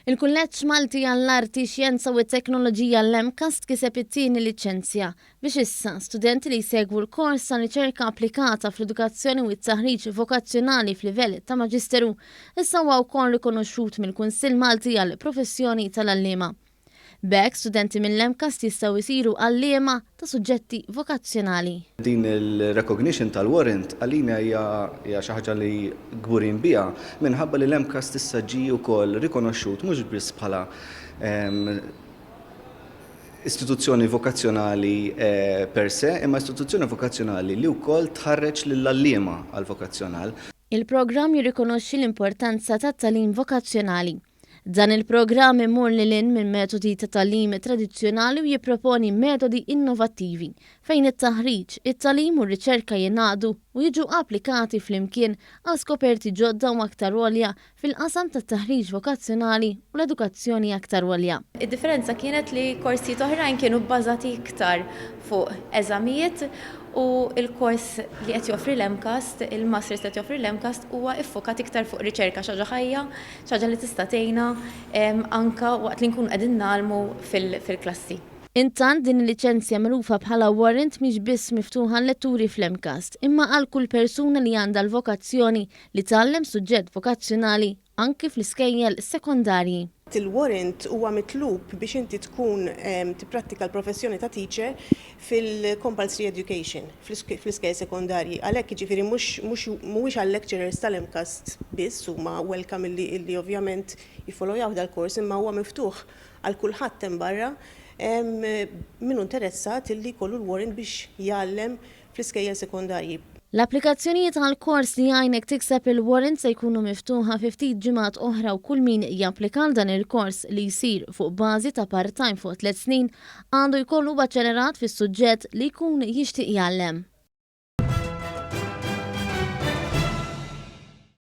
Il-Kulleġġ Malti għall-Arti, Xjenza u t-Teknoloġija l-MCAST kiseb it-tieni liċenzja biex issa studenti li jsegwu l-kors ta' riċerka applikata fl-edukazzjoni u t-taħriġ vokazzjonali f'livell ta' maġisteru issa huwa wkoll rikonoxxut mill-Kunsill Malti għall-Professjoni tal-Għalliema. B'hekk studenti mill-MCAST jistgħu jsiru għalliema ta' suġġetti vokazzjonali. Din il-recognition tal-warrant għalina hija hija xi ħaġa li kburin biha minħabba li l-MCAST issa ġie wkoll rikonoxxut mhux biss bħala istituzzjoni vokazzjonali per se, imma istituzzjoni vokazzjonali li wkoll tħarreġ lill-għalliema għall-vokazzjonal. Il-programm jirrikonoxxi l-importanza tat-tagħlim vokazzjonali. Dan il-programm imur lil hinn minn metodi ta' tagħlim tradizzjonali u jipproponi metodi innovattivi fejn it-taħriġ, it-tagħlim u r-riċerka jingħaqdu u jiġu applikati flimkien għal skoperti ġodda u aktar għolja fil-qasam tat-taħriġ vokazzjonali u l-edukazzjoni aktar għolja. Id-differenza kienet li korsijiet oħrajn kienu bbażati iktar fuq eżamijiet u l-kors li qed joffri l-MCAST, il-Masters li qed joffri l-MCAST huwa ffukat iktar fuq riċerka, xi ħaġa ħajja, xi ħaġa li tista' tgħinna anke waqt li nkunu qegħdin ngħallmu fil-klassi. Intant din il-liċenzja magħrufa bħala warrant mhix biss miftuħa għal-letturi fl-MCAST, imma għal kull persuna li għandha l-vokazzjoni li tgħallem suġġett vokazzjonali anki fl-iskejjel sekondarji. Il-warrant huwa mitlub biex inti tkun tipprattika l-professjoni ta' teacher fil-compulsory education, fl-iskejjel sekondarji. Għalhekk jiġifieri mhux mhux mhuwiex għal-lecturers tal-MCAST biss huma welcome illi illi ovvjament jiffollowjaw dal-kors imma huwa miftuħ għal kulħadd hemm barra min hu interessat illi jkollu l-warrant biex jgħallem fl-iskejjel sekondarji. L-applikazzjonijiet għall-kors li jgħinek tikseb il-warrant se jkunu miftuħa fi ftit ġimgħat oħra u kull min japplika għal dan il-kors li jsir fuq bażi ta' part-time fuq tlett snin għandu jkollu baċellerat fis-suġġett li jkun jixtieq jgħallem.